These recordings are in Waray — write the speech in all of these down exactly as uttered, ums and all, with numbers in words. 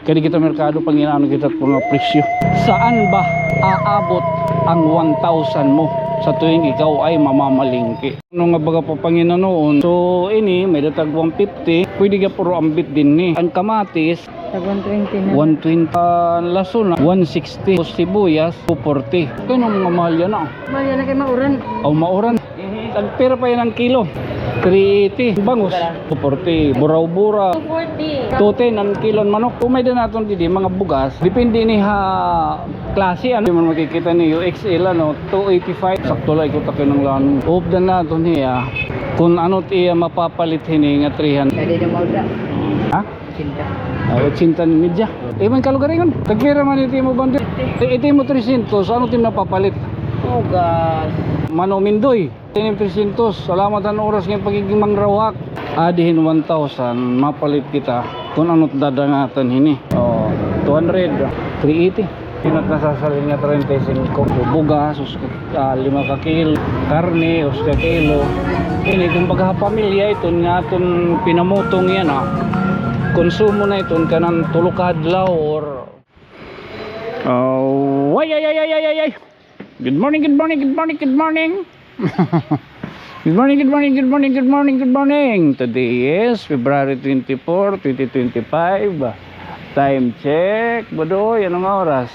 Kadi kita merkado, panginaano kita mga presyo. Saan ba aabot ang one thousand mo sa tuwing ikaw ay mamamalengke? Ano nga baga papanginanon? So, ini, may datag one fifty. Pwede ka puro ambit din ni. Ang kamatis, tag one twenty na. One twenty. Ah, lason na, one sixty. Sibuyas, two forty. Kaya nung mga mahal yan, ah. Mahal yan na kay mauran. Oh, mauran. Tagpira pa yan ang kilo? Three eighty. Bangus, two forty. Buraw-buraw, two forty. Two ten ang kilo ng manok. Kung may da naton didi, mga bugas. Depende ni ha klase, ano. Di man makikita ni U X L, ano, two eighty-five. Sakto la, ikot ako ng lan. Updan naton hiya. Kung ano't iya mapapalit hini nga three hundred. Dali na mauda. Ha? Ochenta. Ah, ochenta ni media. Iban kalugaringon. Tagpira man iti mo bundle? Iti mo trescientos, ano tim napapalit? Bugas. Mano Mindoy. Ini trescientos. Salamat han oras nga pagiging mangrawhak. Adi hin one thousand, mapalit kita kun ano't dadangatan hini. Oh, two hundred. Three eighty. Inot nasasalin nga treinta y cinco. Bugas, usa ka, ah, lima ka kilo. Karne, usa ka kilo. Ini, kumbaga, ha pamilya iton nga aton pinamutong yana, ah. Konsumo na iton kanan tulo ka adlaw or, oh, ay, ay, ay. Good morning, good morning, good morning, good morning. Good morning, good morning, good morning, good morning, good morning. Today is February twenty-four, twenty twenty-five. Time check, Budoy, ano nga oras?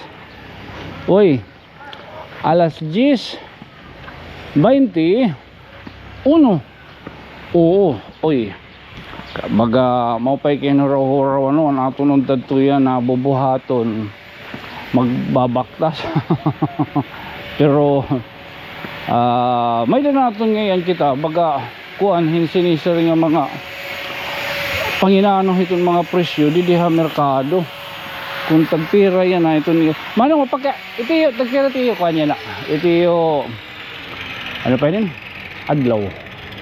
Uy, alas diyes baynte uno. Oo, uy. Baga, mao pa'y kinhuraw-huraw, ano, an aton unta tuya na bubuhaton. Magbabaktas. Pero, ah, may-ada naton ngay-an kita, baga, kuan, hin sinisiring nga mga panginaano hiton mga presyo didi ha merkado. Kung tagpira yana, iton, mano, mapaka-, iti, tagpira iti, kuan yana. Iti, ano pa ini? Adlaw.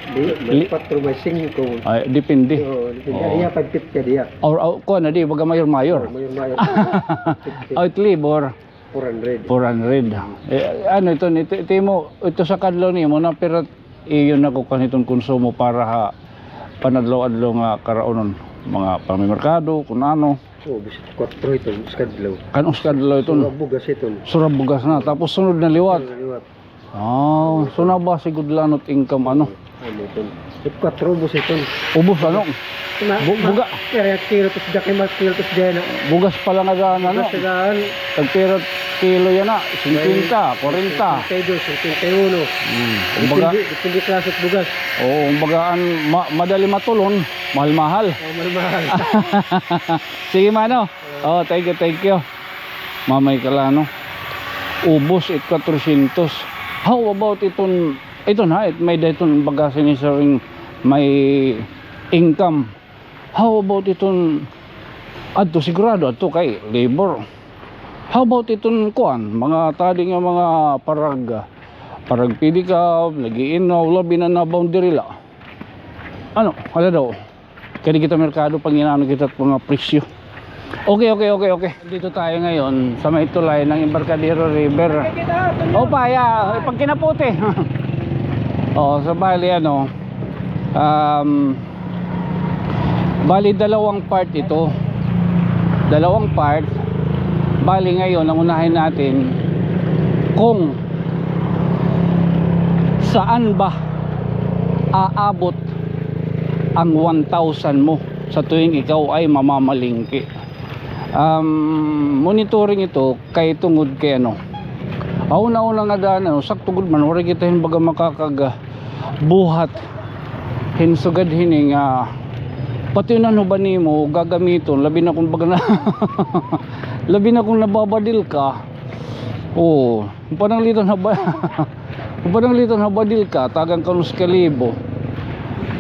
Di, may patro, may singko. Ay, depende. Oo, depende. Oo. Iya, pagpit ka diya. Or, or, kuan na di, baga mayor-mayor. Oo, mayor-mayor. Out labor. Four hundred. Four hundred. Eh, ano ito, ito, ito mo, ito sa kadlaw nimo, na pira iyo na kukuan iton konsumo para ha panadlaw-adlaw nga karaunon, mga pamimerkado, kun ano. Oo, bisan kwatro iton, sa kadlaw. Kan usa kadlaw iton. Sura bugas iton. Sura bugas na, tapos sunod na liwat. Sunod na liwat. Ah, so nabase gud la ano't income, ano? Ano iton? Kwatro, ubos iton. Ubos, ano? Bu-, buga. Kaya kilo tos dyan, kaya mga kilo tos dyan, ah. Bugas pa la nga daan, ano? Bugas sa daan. Tagpira kilo yana, singkwenta, kwarenta. Singkwenta y dos, singkwenta y uno. Hmm, kumbaga, depende, depende klase bugas. Oo, kumbaga, an ma-, madali matulon, mahal-mahal. Oo, mahal-mahal. Sige, mano. Oh, thank you, thank you. Mamay ka la, no? Ubos it kwatrosyentos. How about iton, iton ha, it may da iton baga sinisiring may income. How about iton adto, sigurado adto kay labor. How about iton kuan, mga tadi nga mga parag, parag pedicab, nag-iinaw, labi na na boundary la. Ano, wala daw. Kadi kita merkado, panginaano kita mga presyo. Okay, okay, okay, okay. Dito tayo ngayon sa may tulay ng Embarcadero River. Opa, ya, pag kinapote. Oh, sa bali, ano, um, bali, dalawang part ito. Dalawang part. Bali, ngayon, ang unahin natin, kung saan ba aabot ang one thousand mo sa tuwing ikaw ay mamamalengke. Um, monitoring ito kay tungod kay ano, ha una-una nga daan, ano, sakto gud man, waray kita hin baga makakag-, buhat hin sugad hini nga pati an uban nimo gagamiton, labi na kung baga na, labi na kung nababadil ka. Oo. Kung pananglitan ha ba-, kung pananglitan ha badil ka, tagan ka unos kalibo.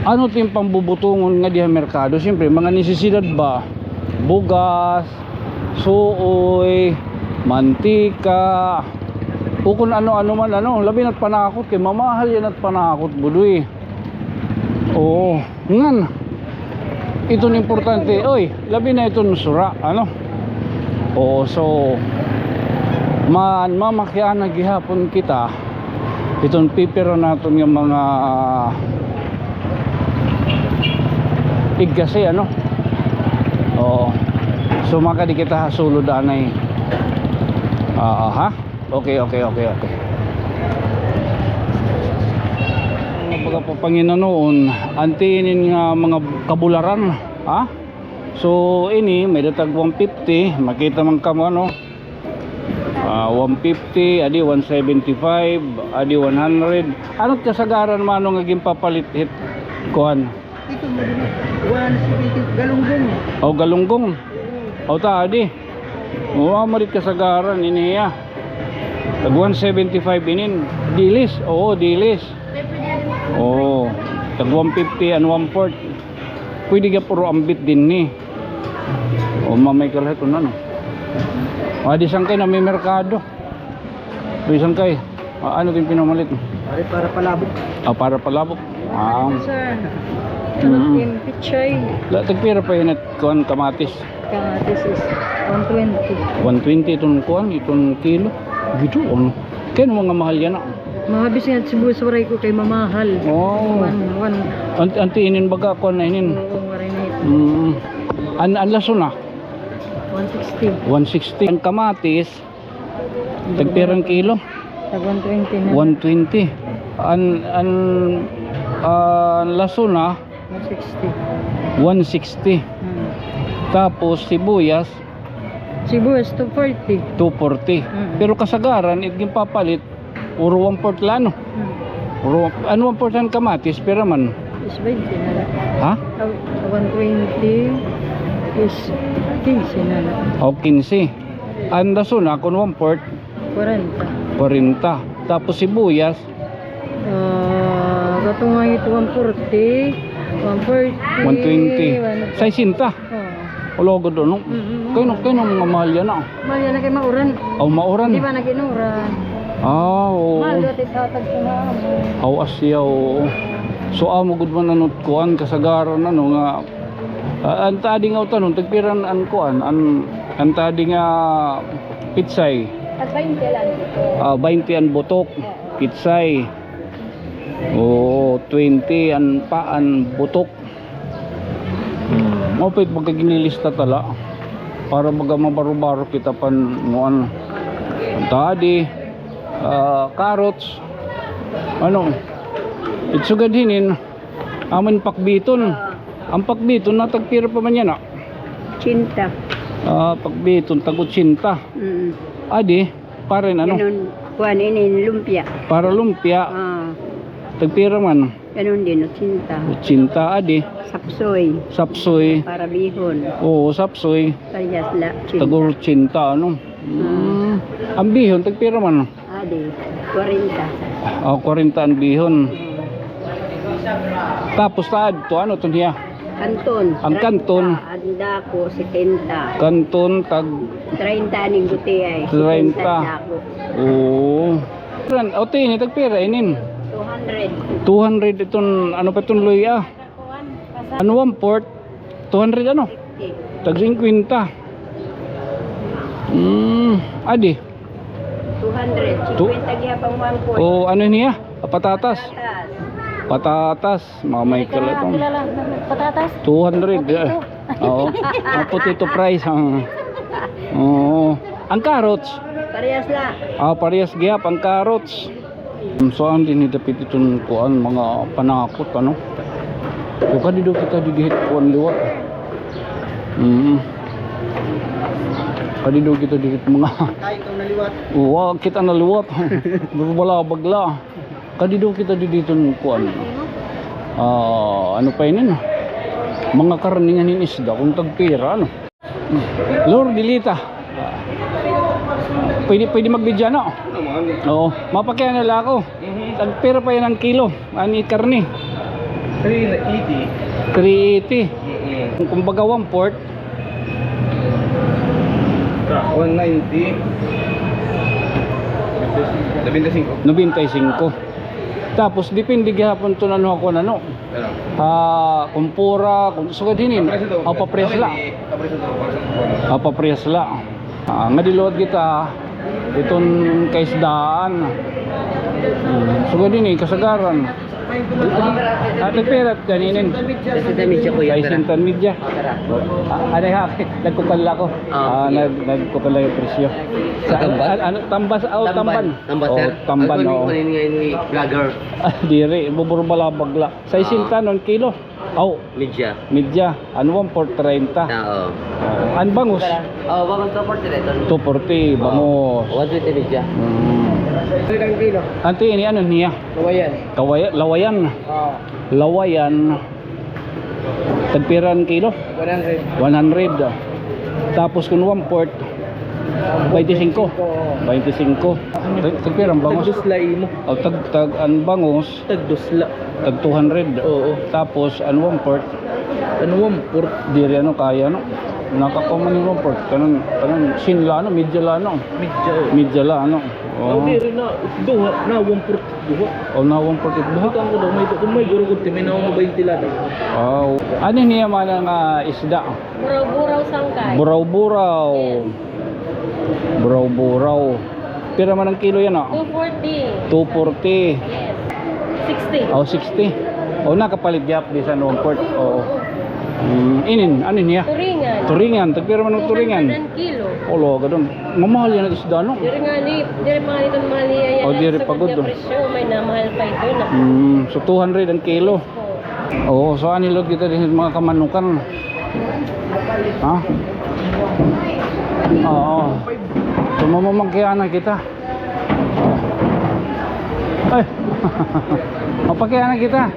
Ano it im pambubutongon ngadi ha merkado? Siyempre, mga nesesidad ba? Bugas, suoy, mantika, o kung ano-ano man, ano, labi na't panakot, kay mamahal yana it panakot, Budoy. Oo. Ngan, iton importante, oy, labi na iton sura, ano? Oo, so, man-, mamakiana gihapon kita, iton pipira naton nga mga igkasi, ano? Oo. Sumakay di kita ha sulod anay. Ah, ha? Okay, okay, okay, okay. Mga baga pa panginanoon, anti inin nga mga kabularan, ha? So, ini, may-ada tag one fifty, makita man kamo, ano? Ah, one fifty, adi one seventy-five, adi one hundred. Ano kasagaran man nga ginpapalit hit kuan? Ito, one seventy, galunggong. Oh, galunggong. Oh, ta, adi. Oh, amo rin kasagaran ini hiya. Tag one seventy-five inin. Dilis. Oo, dilis. Oo. Tag one fifty and one fourth. Pwede ka puro ambit dinhi. O, mamay ka lahat, ano? Ah, di sangkay namimerkado. Di sangkay. Ah, ano ito yung pinamalit? Pare, para palabok. Ah, para palabok. Ah. Sir, mm. Pichay. La, tagpira pa yun at kuan kamatis? Kamatis is one twenty. One twenty itong kuan, itong kilo. Gito, ano? Kaya mga mahal yan, ah. Mga bisan nga sibuyas waray ko kay mamahal. Oh. One, one. An-, anti inin baga, kuan na inin. Oo, waray na ito. Mm. An, an lason na? One sixty. One sixty. An kamatis, tagpira an kilo? Tag one twenty na. One twenty. An, an, ah, lason na? One sixty. One sixty. Hmm. Tapos sibuyas? Sibuyas, two forty. Two forty. Mm. Pero kasagaran, it ginpapalit, puro one-fourth la, no? Mm. Puro, ano, one-fourth an kamatis, pira man? Is twenty na la. Ha? Ah, one twenty is quince na la. O, quince. An lason na, kon one-fourth? Kwarenta. Kwarenta. Tapos sibuyas? Ah, kato nga ito, one forty, one forty, one twenty. One twenty. Sesenta. Oo. Ulo gud, no? Mm-mm. Kay no, kay no, mga mahal yana, ah. Mahal yana kay mauran. Aw, mauran. Di ba nag-inuran? Ah, oo. Mahal yana, itatag sa mga amo. Aw, asya, oo. So, amo gud man, ano, kuan, kasagaran, ano, nga, ah, an tadi nga utanon, tagpira an kuan, an, an tadi nga pitsay. Tag baynte la an butok. Ah, baynte an butok. Oo. Pitsay. Oo, twenty an pa, an butok. Hmm, maupay pagka ginlilista ta la. Para baga mabaro-baro kita pan, kuan, tadi, ah, carrots. Ano? It sugad hinin, amo in pakbiton. Ah. An pakbiton na tagpira pa man yana? Ochenta. Ah, pakbiton, tag-ochenta. Mm. Adi, para hin ano? Ganon, kuan, inin lumpia. Para lumpia. Ah. Tagpira man? Ganon din, ochenta. Ochenta, adi. Sapsoy. Sapsoy. Para bihon. Oo, sapsoy. Parehas la, ochenta. Tag-ochenta, ano? Ah. Mm. An bihon, tagpira man? Adi, kwarenta. Ah, kwarenta an bihon. Tapos ta adto, ano iton hiya? Kanton. An kanton. Treinta, an dako, setenta. Kanton, tag treinta an gutiay, setenta an dako. Oo. Ran, o, tini, tagpira inin? Two hundred. Two hundred iton, ano pa iton luya? An one-fourth, two hundred ano? Tag singkwenta. Hmm, adi. Two hundred, singkwenta gihap an one-fourth. O, ano niya? Patatas. Patatas. Patatas, mamay ka la iton. Patatas. Two hundred, eh. Oo. An potato price, ha. Oo. An carrots? Parehas la. Ah, parehas gihap an carrots. Mm, so, an dinhi dapit iton kuan, mga panakot, ano? So, kadi daw kita didi hit kuan liwat. Mm. Kadi daw kita didi hit mga. Tayo ito na liwat. Wa kita na liwat. Balabag la. Kadi daw kita didi hiton kuan. Ah, ano pa inin? Mga karne ngan hin isda, kon tagpira, ano? Lord Dilita. Pwede, pwede mag-video, no? Oo. Mapakiana la ako. Mhm. Tagpira pa yana an kilo? An karne? Three eighty. Three eighty. Mm-mm. Kumbaga, one-fourth. One ninety. Nobenta y singko. Nobenta y singko. Tapos, depende gihapon iton ano ako na, no? Ano? Ah, kon pura, kon sugad hinin. Paprehas ito. Ah, paprehas la. Paprehas ito, paprehas ito. Ah, paprehas la. Ah, ngadi liwat kita. Iton kaisdaan. Hmm. Sugad ini, kasagaran. Ah, tagpira ganinin? Sesenta y media, kuya. Sesenta y media. Ah, ano ha? Nagkukal ako. Ah, nag-, nagkukal ako presyo. Sa, tambas? An-, ano, tambas, oh, tamban. Tambas, sir? Tamban, oo. Ano nga ini, vlogger? Ah, diri, buburbalabag la. Sesenta an kilo. Aw. Media. Media. An one-fourth, treinta. Ah, oo. An bangus? Oo, bangus, two forty ito. Two forty, bangus. One twenty media. Hmm. An ti ini, ano niya? Lawayan. Kawaya-, lawayan. Oo. Lawayan. Tagpira an kilo? One hundred. One hundred. Tapos kun one-fourth, baynte singko. Baynte singko. Tag-, tagpira an bangus? Tagdus la imo. O, tag-, tag-, an bangus? Tagdus la. Tag two hundred. Oo. Tapos, an one-fourth? An one-fourth? Diri, ano, kaya, no? Nakakuha man hin one-fourth. Kanan, kanan, sin la, no? Media la, no? Media, oo. Media la, no? Oo. Diri na, duha, na one-fourth, duha. O, na one-fourth, duha? Ito an kuno, may, kun may gurugod, ti may na baynte la, no? Wow. Ano niya man an, ah, isda? Buraw-buraw, sangkay. Buraw-buraw. Yes. Buraw-buraw. Pira man an kilo yana, ah? Two forty. Two forty. Yes. Sixty. O, sixty. O, nakapalit gihap bisan one-fourth. Oo. Mm, inin, ano niya? Turingan. Turingan. Tagpira man an turingan? Two hundred an kilo. O, laga dun. Mamahal yana an isda, no? Diri ngani, diri pa ngani mahal niya yana. O, diri pa gud, oh. Presyo, may namahal pa ito na. Mm, so two hundred an kilo. Oo, so anhi liwat kita dinhi mga kamanukan. Ha? Oo. So, mamamangkiana kita. Ay. Mapangkiana kita.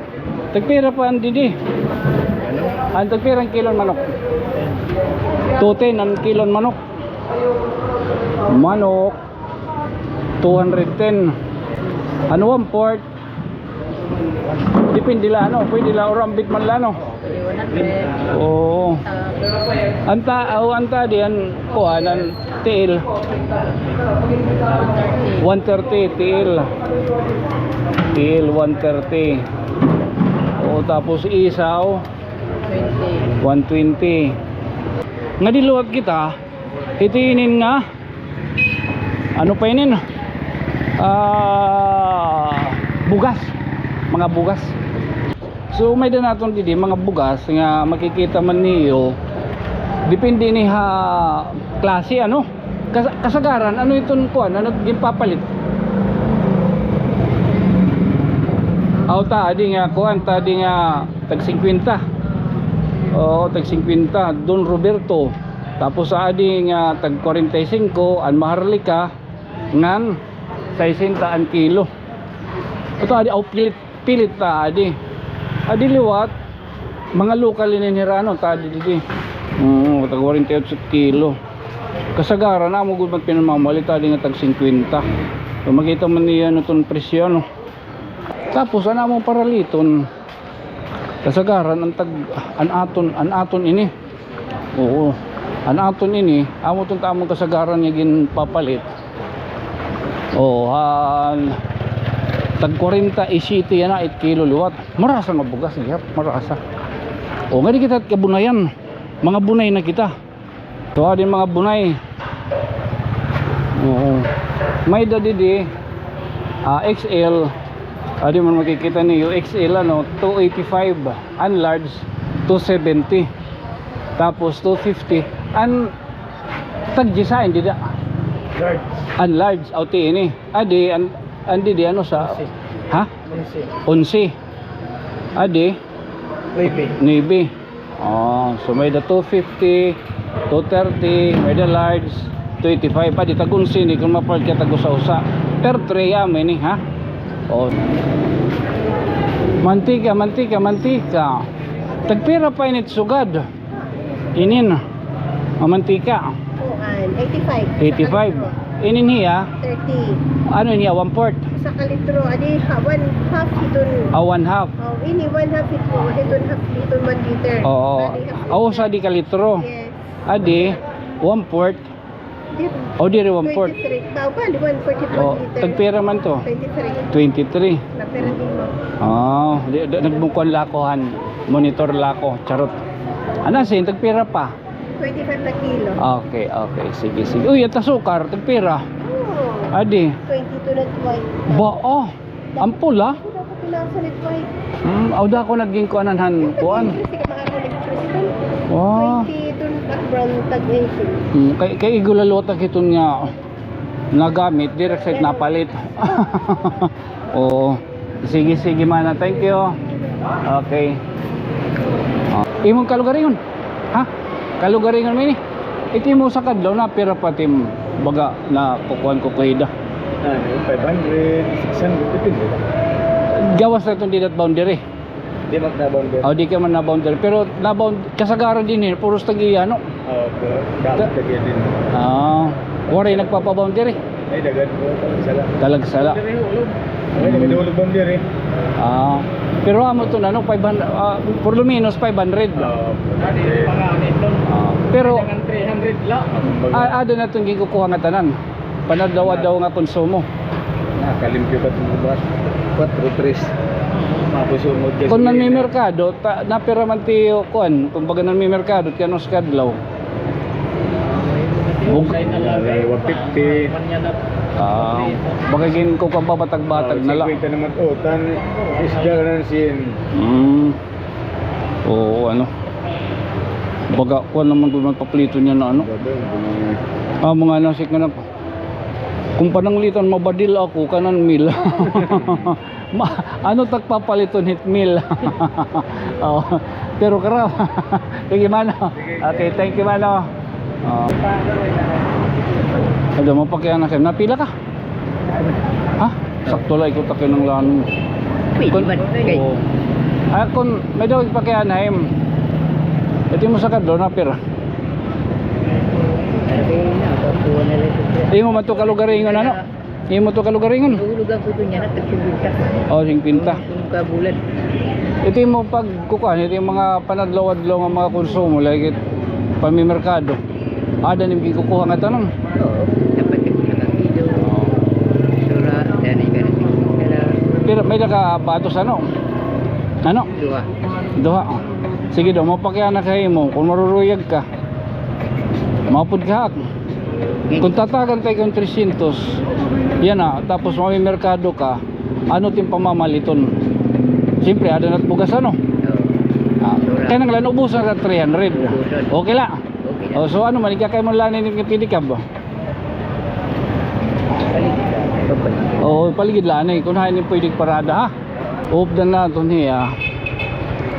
Tagpira pa an didi? An tagpira an kilon manok? Two ten an kilon manok. Manok, two hundred ten. An one-fourth, depende la, ano, pwede la, urambit man la, no? Pwede one hundred. Oo. An ta-, o, an tadi, an kuan, an tiil. One thirty, tiil. Tiil, one thirty. O, tapos isaw, twenty. One twenty. Ngadi liwat kita, ito inin nga Ano pa inin? Ah, bugas. Mga bugas. So, may-ada naton didi, mga bugas nga makikita man niyo. Depende ini ha klase, ano? Kas-, kasagaran, ano iton kuan? Ano ginpapalit? Aw, ta, adi nga kuan, ta, adi nga tag singkwenta. Oo, tag singkwenta. Don Roberto. Tapos sa adi nga tag kwarenta y singko, an maharlika, ngan sesenta an kilo. Ito adi, aw, pilit, pilit ta adi. Adi liwat, mga lokal ini hira, ano, ta adi didi. Oo, tag kwarenta y otso kilo. Kasagaran, amo gud man pinamamalit, adi nga tag singkwenta. So, makita man niyo, ano, iton presyo, ano. Tapos, an amon paraliton, kasagaran, an tag-, an aton, an aton ini. Oo. An aton ini, amo iton ta amon kasagaran nga ginpapalit. Oo, an tag kwarenta y siyete yana it kilo liwat. Marasa nga bugas, gihap, marasa. O, ngadi kita kabunayan. Mga bunay na kita. So, adi mga bunay. Oo. May-ada didi, ah, X L. Adi man makikita niyo, X L, ano, two eighty-five. An large, two seventy. Tapos, two fifty. An tag-diyes dida. Large. An large, aw, ti ini. Adi, an, an didi, ano sa, onse. Ha? Onse. Onse. Adi? Nuebe. Nuebe. Ah, so may-ada two fifty, two thirty, may-ada large, two eighty-five. Adi, tag-onse ini, kun mapalit ka tag-usa-usa. Per tray, amo ini, ha? O. Mantika, mantika, mantika. Tagpira pa ini it sugad? Inin, ah, mantika. Kuan, eighty-five. Eighty-five. Inin hiya? Thirty. Ano niya, one-fourth? Usa ka litro, adi, ha, one half hiton. Ah, one half. O, ini one half hito, hiton half, hiton one liter. Oo. Adi, half liter. O, usa di ka litro. Yes. Adi, one-fourth. Diri. O, diri, one-fourth. Twenty-three. Ba, ba, di one-fourth, one liter. Tagpira man to? Twenty-three. Twenty-three. Napira din mo. Ah, di, di, nagmukuan la ako, han. Monitor la ako. Charot. An asin, tagpira pa? Twenty-five na kilo. Okay, okay. Sige, sige. Uy, an asukar, tagpira? Oo. Adi. Twenty-two na tuway. Ba, oh. Ang pula? Ako dapat pinasa ni tuway. Hmm, aw, da ako naging kuanan han kuan. Sige, mahal ko nag-Christian. Wow. Twenty-two na brown tag eighteen. Hmm, kay, kay igulalutak iton nga nagamit, direct sa napalit. Oo. Sige, sige, mana. Thank you. Okay. Oh. Imong kalugaringon? Ha? Kalugaringon, mini? Iti mo sa kadlaw na, pira pa tim baga na kukuan ko kuhida? Ano, five hundred, six hundred, depende. Gawas na itong didat boundary. Di man na boundary. Oh, di ka man na boundary. Pero na bound, kasagaran din eh, puros tag-iya, no? Oo, pero dapat lagi din. Ah, waray nagpapaboundary. Ay, dagan po, talagsala. Talagsala. Ay, dagan po, boundary. Ah, pero amo to na, no, five hundred, ah, por lo menos five hundred. Oo, five hundred. Ah, pero, three hundred la. Ah, ada na itong ginkukuha nga tanan. Panadlaw-adlaw nga konsumo. Nakalimpyo ka itong buhat. Kwatro, tres. Makusumod ka. Kung sa nanmimerkado, ta-, napira man ti, kuan, kumbaga nanmimerkado, kaya nung sa kadlaw. Bug- Ay, one fifty. Ah, baka gin ko kababatag-batag na lang. Singkwenta naman. Oh, tan, isda na siya. Mm. Oo, ano. Baga, kuan naman kung magpaplito niya na ano. Ah, mga nasik nga na. Kung pananglitan, mabadil ako, kanan meal. Ma-, ano tagpapaliton hit meal? Oh, pero kara. Sige, mano. Okay, thank you, mano. Oh. Ano mo pakiana kayo? Napila ka? Ha? Sakto la, ikot ako ng lan. Pwede man, kay. Oo. Ah, kung may daw ipakiana, em. Ito mo sa kadlo, napira. Imo man to kalugaringon, ano? Imo to kalugaringon? Nahulugan ko ito niya, nagtagsimbinta. Oh, singkwenta. Kung kabulan. Ito imo pagkukuan, ito imo mga panadlaw-adlaw nga mga konsumo, like it, pamimerkado. Ada nim ginkukuha nga tanan? Oo, dapat ito sa kapido. Oo. Sura, dani ka na singkwenta la. Pero may nakabatos, ano? Ano? Duha. Duha, oh. Sige daw, mapakiana ka imo, kung maruruyag ka. Mapud ka, ha? Kung tatagan tayo kang trescientos, yana, tapos mamimerkado ka, ano tin pamamaliton? Siyempre, ada na't bugas, ano? Oo. Ah, kaya nang lan, ubusan ka three hundred. Ubusan. Okay la. Okay la. Oh, so ano man, ikakay mo lan ini nga pedicab? Oo, paligid la, ano eh, kung hain yung pwede parada, ha? Updan naton hiya.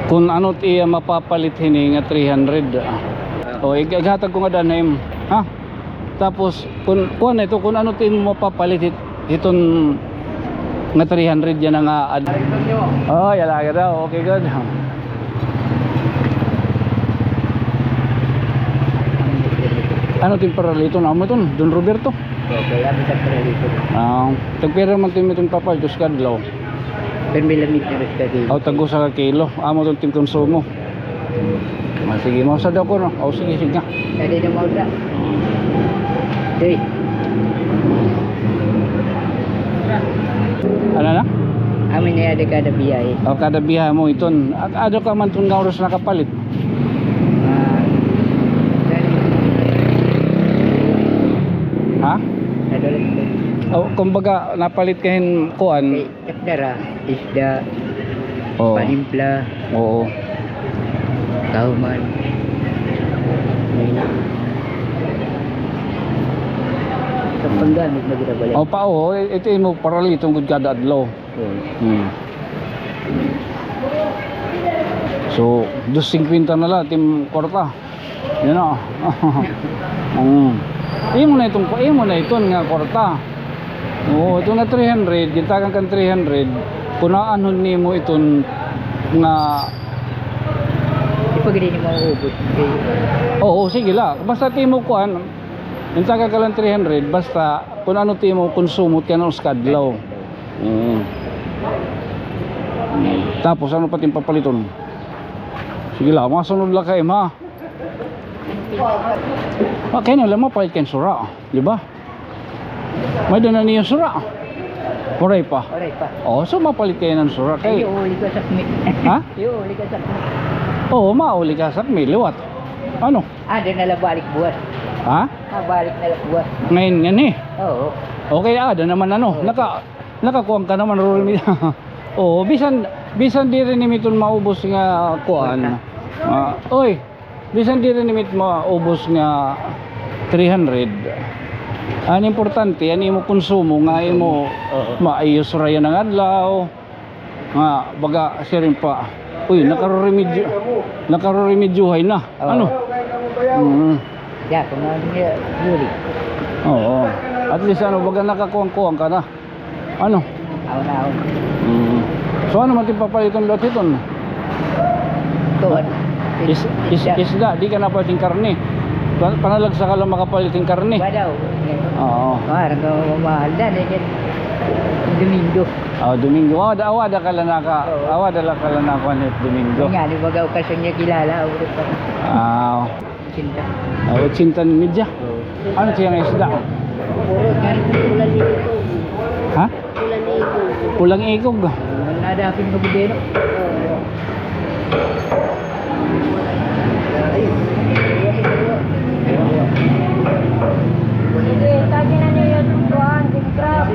Kun ano it iya mapapalit hini nga three hundred, ah. O, ig-, ighatag ko ngada ha imo, ha? Tapos, kun, kuan na ito, kun ano it imo mapapalit hit-, hiton nga three hundred yana nga ad-, oh, yala ka daw. Okay, good. Ano it im paraliton? Amo iton, Don Roberto? Okay, amo it paraliton. Ah, tagpira man it im iton papalit, dos kadlaw? Pero may lamig na rin ka kilo. Aw, tag-usa ka kilo. Amo iton it im konsumo. Ah, sige, mausa daw ko, no? Aw, sige, sige nga. Dali na mausa. Dali. Ano na? Amin na yada kada biyahe. O, kada biyahe mo iton. At ano ka man iton nga oras nakapalit? Ah, dali. Ha? Dali. O, kumbaga, napalit ka hin kuan. Takdara, isda, oo, panimpla, oo, kahuman. Sa panggamit na ginabalay. Opa, oo, ito imo paraliton gud kada adlaw. Oo. Hmm. So, dos singkwenta na la it im kwarta. Yan na. Mm. Imo na iton, imo na iton nga kwarta. Oo, ito nga three hundred, gintagan kan three hundred. Kun aanhon nimo iton nga ipagdi nimo maubos. Oo, sige la. Basta it imo kuan, gintagan ka la hin three hundred, basta kun ano it imo konsumo, kay ano sa kadlaw. Mm. Tapos ano pa it im papaliton? Sige la, masunod la kay, ha? Ah, kay na la mapalit kay hin sura, di ba? May dana niyo sura. Waray pa. Waray pa. Oh, so mapalit kay hin sura kay. Ay, uli ka sakmi. Ha? Uli ka sakmi. Oo, mauli ka sakmi, liwat. Ano? Ah, di na la balik buwas. Ha? Ah, balik na la buwas. Ngayon nga ni? Oo. Okay, ada naman ano, naka, nakakuan ka naman, Rory. Oo, bisan, bisan diri nimo iton maubos nga kuan. Ah, oy, bisan diri nimo it maubos nga three hundred. An importante, an imo konsumo nga imo maayos ra yana nga adlaw. Nga, baga, siring pa. Uy, nakaruremedyo, nakaruremedyohay na. Oo. Ano? Mm. Diya, kung ano niya, yuri. Oo. At least, ano, baga nakakuwang-kuwang ka na. Ano? Aw na, aw. Mm. So, ano man it papaliton liwat hiton? Tuod. Is-, is-, isda, di ka na pwedeng karne. Pa-, panalagsa ka lang makapalit hin karne. Wala, oh. Oo. Mahal na, mahal na, eh, Domingo. Oh, Domingo. Aw, ada, aw, ada ka la naka, aw, ada la ka la nakakuan hit Domingo. Nga, di ba, gaw ka siya niya kilala, aw, di ba? Ah. Ochenta. Ah, ochenta ni media. Oo. Ano siya nga isda? Ha? Pulang ikog. Nadapin ko bugeno. Sige, tagi na niyo yung kuhaan, yung crab.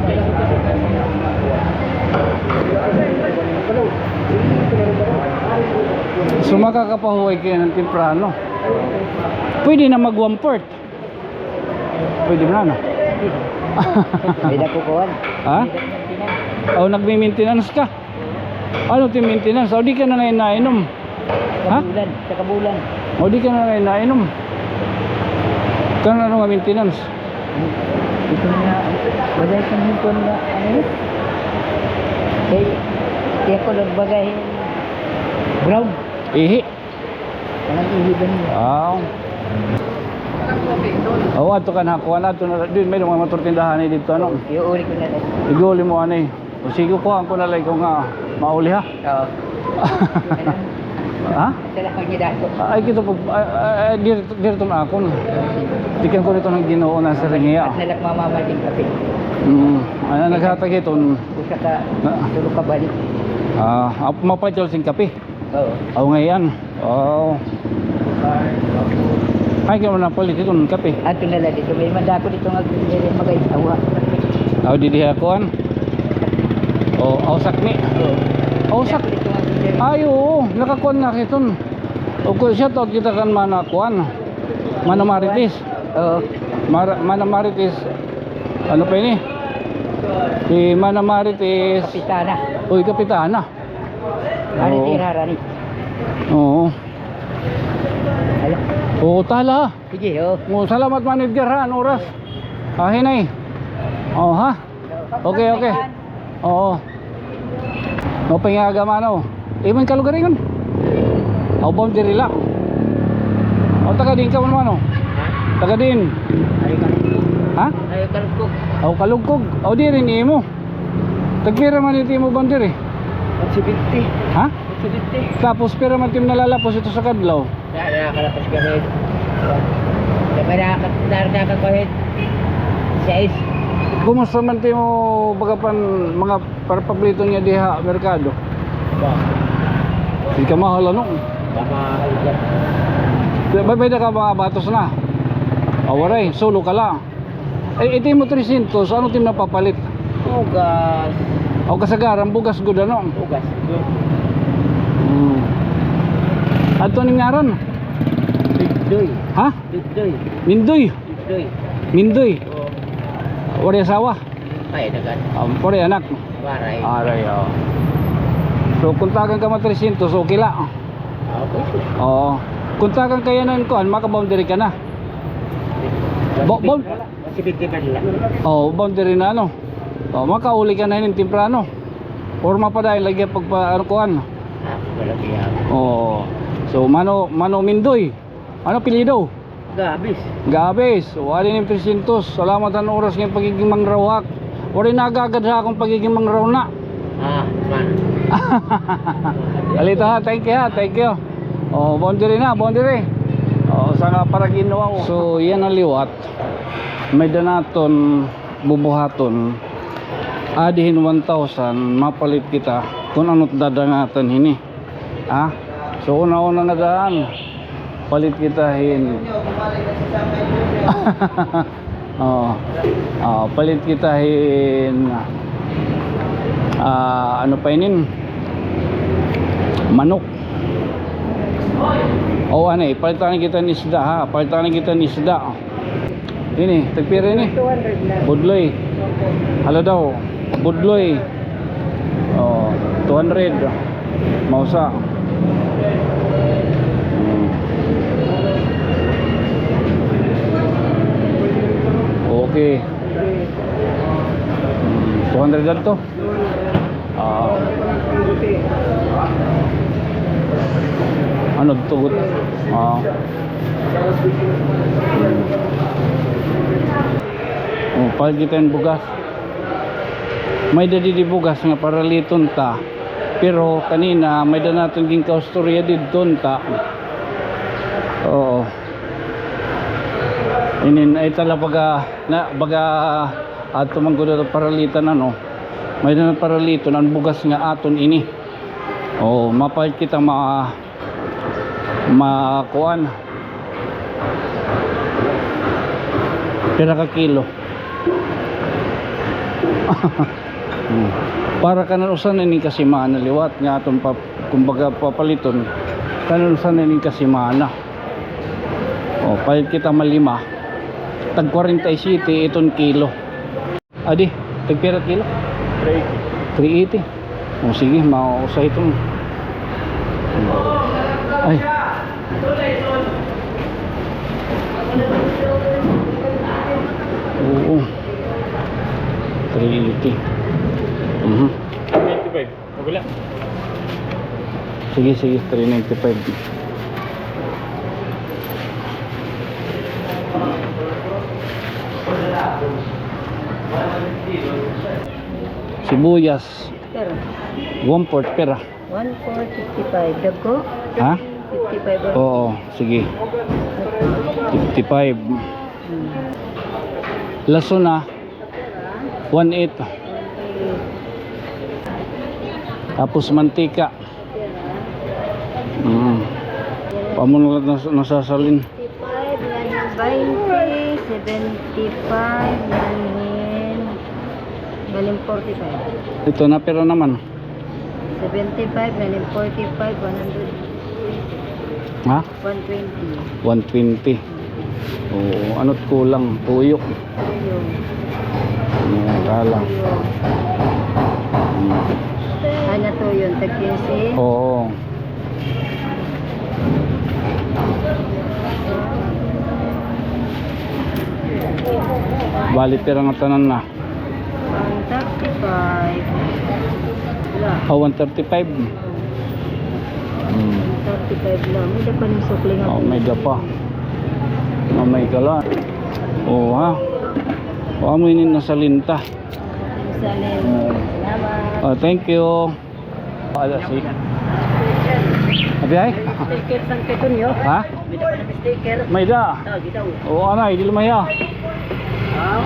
So, makakapahuway kayo ng temprano. Pwede na mag one-fourth. Pwede na, no? Pwede ko kuhan. Ha? O, nagme-maintenance ka? Ano it maintenance? O, di ka na ngay-an nainom? Ha? Kabulan, sa kabulan. O, di ka na ngay-an nainom? Kan ano nga maintenance? Ito nga, wala sa mga na, ano yun? Kay, kaya ko nagbagay brown. Ihi. Walang ihi ba niya? Ah. O, ato ka na, kuha na, ato na, di, may mga motortindahan eh dito, ano? Iuuli ko na lang. Iuuli mo, ano eh. O, sige, kuhaan ko na lang kung, ah, mauli, ha? Oo. Ha? Salamat niya dako. Ay, kita po, ay, ay, ay, dir-, dirto na akon. Tikan ko dito ng Ginoo na sa ringiya. At nalak mamamaling kape. Mm. Ano, naghatag ito? Usa ka, na, tulo ka balik. Ah, ap-, mapatol sing kape. Oo. Aw, ngay-an. Oo. Ay, kaya mo na pala dito ng kape. Ato na lang dito. May madako dito nga diri magay awa. Aw, di diha kuan. O, aw, sakmi. Oo. Aw, sak-, dito nga diri. Ay, oo. Nakakuan na kiton. O, ku-, shout out kita kan mana kuan. Mana Marites. Oo. Mar-, Mana Marites. Ano pa ini? Si Mana Marites. Kapitana. Uy, kapitana. Ano, oo. Tira, Rani? Oo. Hala. Oo, tala. Sige, oo. Oo, salamat, Man Edgar, ha, an oras. Ahin ay. Oo, ha? Okay, okay. Oo. No, pangaga, mano. Imo kalugaringon? Aw, boundary la. Aw, taga diin ka man, mano? Ha? Taga diin? Ay, Kalugkog. Ha? Ay, Kalugkog. Aw, Kalugkog. Aw, diri ni imo. Tagpira man it imo boundary? One seventy. Ha? One seventy. Tapos, pira man it imo nalalapos ito sa kadlaw? Na, nakakalapos kami. Kami nakakalapos kami. Sais. Kumusta man it imo baga pa nga mga parpablito niya diha merkado? Ba. Di ka mahal, ano? Kamahal ka. Di ba, may da ka mga batos na? Awaray, solo ka lang. Ay, ito mo tresyentos, ano it imo napapalit? Bugas. O, kasagaran, bugas gud, ano? Bugas gud. Hmm. Adto nim ngaran? Mindoy. Ha? Mindoy. Mindoy? Mindoy. Mindoy? Oo. Waray asawa? Ay, dagan. Um, puro anak? Waray. Aray, oo. So, kung tagan ka mga tresyentos, okay la. Okay. Oo. Kung tagan ka yana hin kuan, maka-boundary ka na. Bo-, bo-, Seventy man la. Oh, boundary na, ano? Oh, makauli ka na hinin temprano. Or mapadayon lagi pagpa-, ano, kuan. Ah, wala siya. Oh. So, Mano, Mano Mindoy. Ano apelyido? Gabis. Gabis. O, adi nim tresyentos. Salamat han oras nga pagiging mangrawhak. Waray nagagad ha akon pagiging mangrawna. Ah, man. Alito ha, thank you ha, thank you. Oh, boundary na, boundary. Oh, sa nga para ginwa, oh. So, yana liwat. May-ada naton bubuhaton. Adi hin one thousand, mapalit kita kun ano it dadangatan hini. Ha? So, una-una nga daan, palit kita hin Oo. Ah, palit kita hin, ah, ano pa inin? Manok. O, anay, palitan kita hin isda, ha? Palitan kita hin isda. Ini, tagpira ini? Two hundred lang. Budloy. Opo. Hala daw, budloy. Oh, two hundred. Mausa. Hmm. Okay. Hmm, two hundred adto. Ah. Ano, tugot? Ah. Hmm. Oh, palit kita hin bugas. May-ada didi bugas nga paraliton ta. Pero kanina, may-ada naton ginkaustorya didto unta. Oo. Inin ay tala baga, na, baga, adto man gud paralitan, ano. May-ada na paraliton an bugas nga aton ini. Oo, mapalit kita ma-, makuan. Pira ka kilo? Hmm. Para kanan usa na ini ka semana liwat nga aton pa, kumbaga, papaliton. Kanan usa na ini ka semana. O, palit kita malima. Tag kwarenta y siyete iton kilo. Adi, tagpira kilo? Three eighty. Three eighty. O, sige, mausa iton. Ay. Oo. Three eighty. Mhm. Three ninety-five. Wala. Sige, sige, three ninety-five. Sibuyas. Pera. One fourth, pera? One fourth, fifty-five. Dagko? Ha? Fifty-five. Oo, sige. Fifty-five. Hmm. Lason na. One eight. Tapos mantika. Mm. Amo na la nas-, nasasalin. Fifty-five, ngan twenty, seventy-five, ngan, ngan forty-five. Ito na, pira naman? Seventy-five, ngan forty-five, one hundred. Ha? One twenty. One twenty. Oo, ano't kulang? Tuyo. Tuyo. Oo, kalang. Tuyo. Hmm. Ano tuyo? Tag quince? Oo. Bali, pira nga tanan na? One thirty-five. Wala. Ah, one thirty-five. Hmm. One thirty-five lang. May-ada pa nim sukli nga. Oh, may-ada pa. Mamay ka la. Oh, ha? Oh, amo ini nasalin ta. Nasalin. Hmm. Salamat. Oh, thank you. Ala, si. Abi ay? Sticker sang Petunyo. Ha? May-ada pa na sticker. May-ada. Ah, gitaw. Oo, anay, diri la mahiya. Ah.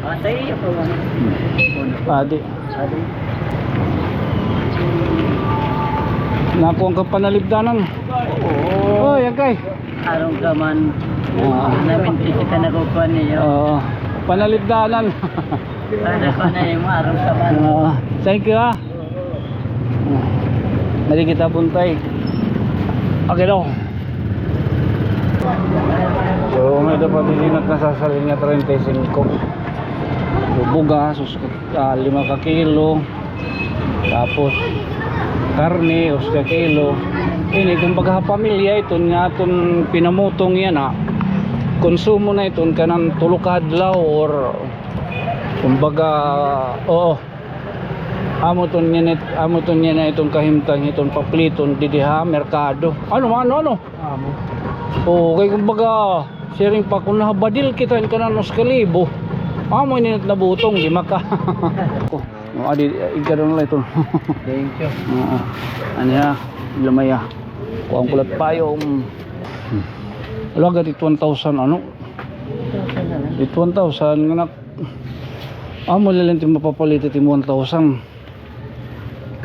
Ah, sa iyo pa, ano? Adi. Adi. Nakuha ka panalibdanan. Oo. Oy, agay. Aron ka man. Ah. Naminti kita nakukuha niyo. Oo. Panalibdanan. Ano pa na yung aron ka man? Oo. Thank you, ha. Mari kita buntay. Okay daw. So, may-ada pa didi nasasalin nga treinta y cinco. So, bugas, usa ka, ah, lima ka kilo. Tapos, karne, usa ka kilo. Ini, kumbaga, pamilya iton nga aton pinamutong yana, ah. Konsumo na iton kanan tulo ka adlaw or, kumbaga, oo. Amo iton yana, amo iton yana iton kahimtang iton papliton didi ha merkado. Ano man, ano, ano? Amo. Oo, kay kumbaga, siring pa, kun nahabadil kita hin kanan usa ka libo, amo ini nabutong, di maka. O, adi, ikaw na la iton. Thank you. Oo. Ano ya? Lamaya. Kuha ko la payong. Ala, agad it one thousand, ano? It one thousand, nga nak-, amo la la it mapapalit it one thousand.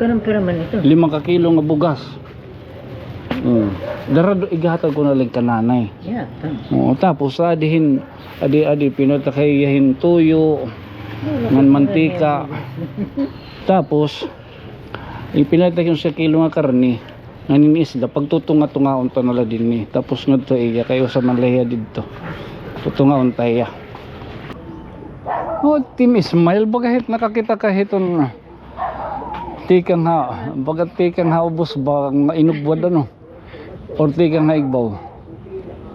Kanan pira man ito? Lima ka kilo nga bugas. Mm. Dara do, ighatag ko na la kan nanay. Yeah, tama. Oo, tapos adi hin, adi, adi, pinalit ak ha iya hin tuyo, ngan mantika. Tapos, ipinalit ak hin usa kilo nga karne, ngan hin isda, pagtutunga-tungaon ta na la dinhi. Tapos ngadto iya, kay usa man la hiya didto. Tutungaon ta hiya. Oh, Team Ismail, baga hit nakakita ka hiton tikang ha, baga tikang ha ubos ba nga inugwad, ano? Or tikang ha igbaw?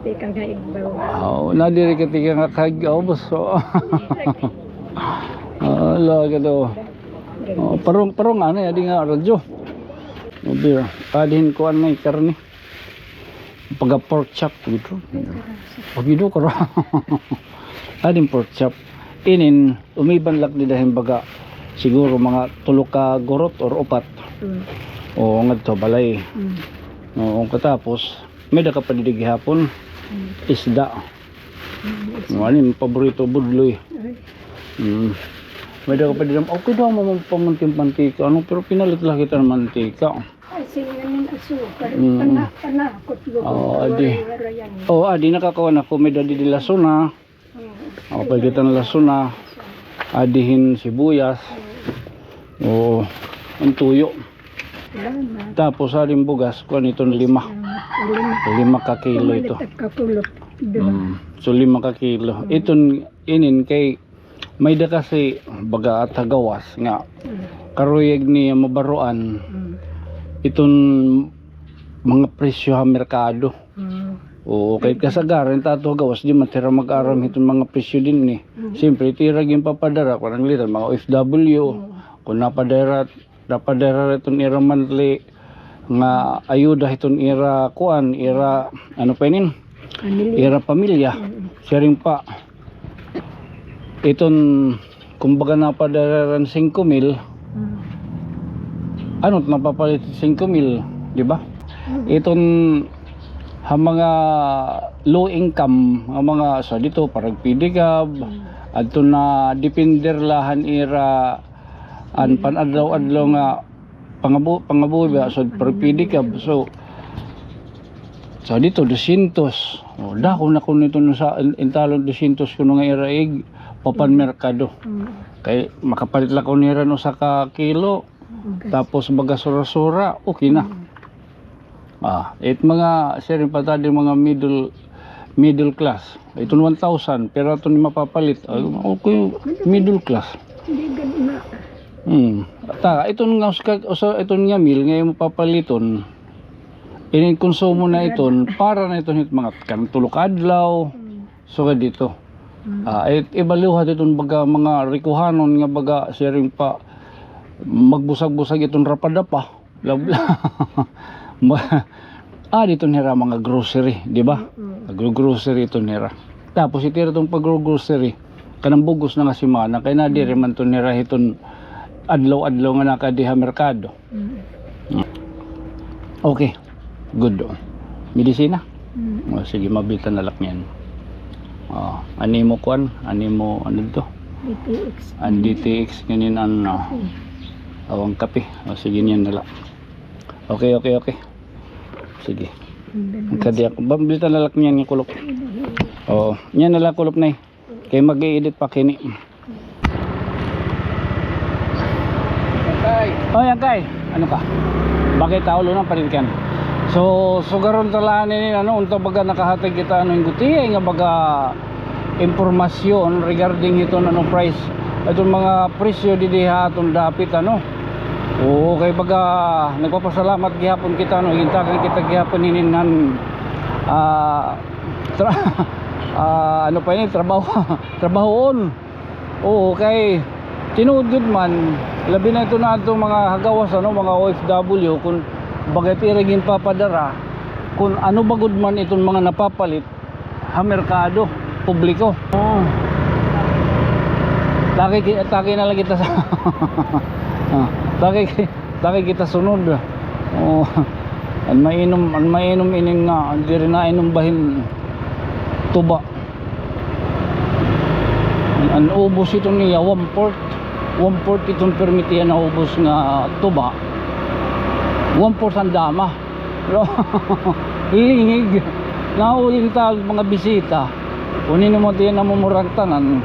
Tikang ha igbaw. Aw, nadiri ka tikang ha kag-, aw, bus. Ala ka daw. Oh, parong, parong ano, adi nga radyo. Adi, adi hin kuan nga karne. Pagka pork chop, gitu. Pag ito, karo. Adi hin pork chop. Inin, umiban la dida hin baga, siguro mga tulo ka gurot or upat. Mm. Oo, ngadto balay. Mm. Oo, katapos, may-ada ka pa dida gihapon. Mm. Isda. Mm, isda. Ano yung paborito, budloy? Ay. Mm. May-ada ka pa dida, okay daw mo magpamanting-pantika, ano, pero pinalit la kita hin mantika. Ay, sige, ano yung asukal? Mm. Pana-, panakot, luto. Oo, adi. Waray-waray yan. Oo, adi, nakakuha na ko, may-ada didi lasuna. Oo. O, pwede tan lasuna. Adi hin sibuyas. Oo. An tuyo. Salamat. Tapos, adi hin bugas, kuan iton lima. Salamat. Lima. Lima ka kilo ito. Pumalit ak kakulop. Duha. Mm. So, lima ka kilo. Mm. Iton, inin kay, may-ada kasi baga ha gawas nga. Mm. Karuyag niya mabaroan. Mm. Iton mga presyo ha merkado. Mm. Oo, kay kasagaran ta ato ha gawas, di man hira mag-aram hiton mga presyo dinhi. Mm. Siyempre, it ira ginpapadara, kuan, an litan, mga O F W, mm, kun napadara, napadara iton ira monthly nga ayuda hiton ira, kuan, ira, ano pa inin? Pamilya. Ira pamilya. Mm. Siring pa, iton, kumbaga, napadara hin singko mil. Mm. Ano it mapapalit singko mil, di ba? Mm. Iton ha mga low income, nga mga, sa dito, parang pedicab, mm, adto na depender la han ira, an, mm, pan-adlaw-adlaw nga pangabu-, pangabuhi ba, so, per pedicab. So, so, dito, dosyentos. O, dako na kuno ito no sa, in-, intalon dosyentos kuno nga ira igpapanmerkado. Mm. Kay makapalit la kuno hira hin usa ka kilo. Okay. Tapos baga sura-sura, okay na. Mm. Ah, it mga, siring pa ta didi mga middle, middle class. Iton one thousand, pero aton mapapalit, ah, okay, middle class. Hindi gad na. Hmm. Ta, iton nga uska-, usa, iton nga meal nga imo papaliton, inin konsumo na iton, para na iton hit mga kan tulo ka adlaw. Hmm. Sugad dito. Hmm. Ah, it, ibaluhat iton baga mga rikuhanon nga baga siring pa magbusag-busag iton rapadapa. Lab-, ma-, ah, dito nira mga grocery, di ba? Mm. Nagro-grocery ito nira. Tapos ito ira itong pagro-grocery. Kanang bug-os na nga semana, kay nadiri man to nira hiton adlaw-adlaw nga nakadi ha merkado. Mm. Okay. Good, o. Medisina? Mm. O, sige, mabili ta na la niyan. O, an imo kuan, an imo, ano to? D T X. An D T X, nganin an, o, mm, aw, an kape. O, sige, niyan na la. Okay, okay, okay. Sige. An kadi ako. Ba, mabili ta na la niyan nga kulop. Mm. O, niyan na la kulop, Nay. Kay mag-i-edit pa kini. Oy, Angkay. Ano ka? Bakit tawlo na pa rin kan? So, sugaron ta la ini, ano, unta baga nakahatag kita, ano, hin gutiay nga baga impormasyon regarding hiton, ano, price. Iton mga presyo didi ha aton dapit, ano. Oo, kay baga nagpapasalamat gihapon kita, no, gintakan kita gihapon hinin han, ah, tra-, ah, ano pa ini, trabaho, trabahoon. Oo, kay tinuod gud man, labi na ito na adtong mga ha gawas, ano, mga O F W, kun baga it ira ginpapadara, kun ano ba gud man iton mga napapalit ha merkado publiko. Oo. Taki ki-, taki na la kita sa, ah, taki ki-, Taki kita sunod. O, an mainom, an mainom ini nga diri nainom bahin tuba. An, an ubos ito niya, one-fourth. One-fourth iton permit hiya naubos nga tuba. One-fourth an dama. Lingig. Naulin ta mga bisita. Kunin mo diyan na mumuragtanan.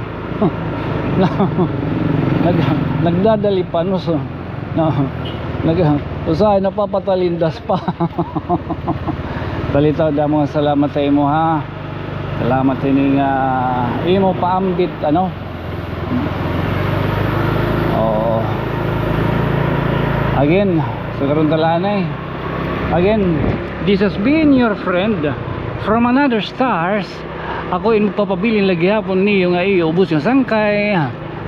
Nag, nagdadali pa, no? So, no. Nag, usahay napapatalindas pa. Balitaw da mga salamat sa imo, ha. Salamat ini nga imo paambit, ano? Oo. Again, so karon talaan eh. Again, this has been your friend from another stars. Ako in magpapabilin lagi hapon niyo nga iyo ubos nga sangkay.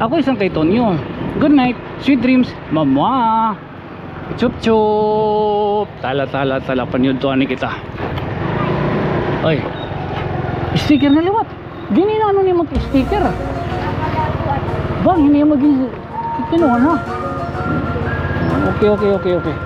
Ako isang kay Tonyo. Good night. Sweet dreams. Mamwa. Chup chup. Tala, tala, tala. Panyudtuan ni kita. Oy. Sticker na liwat. Dini na ano ni mag-sticker. Bang, hindi mag-, kinuha na. Okay, okay, okay, okay.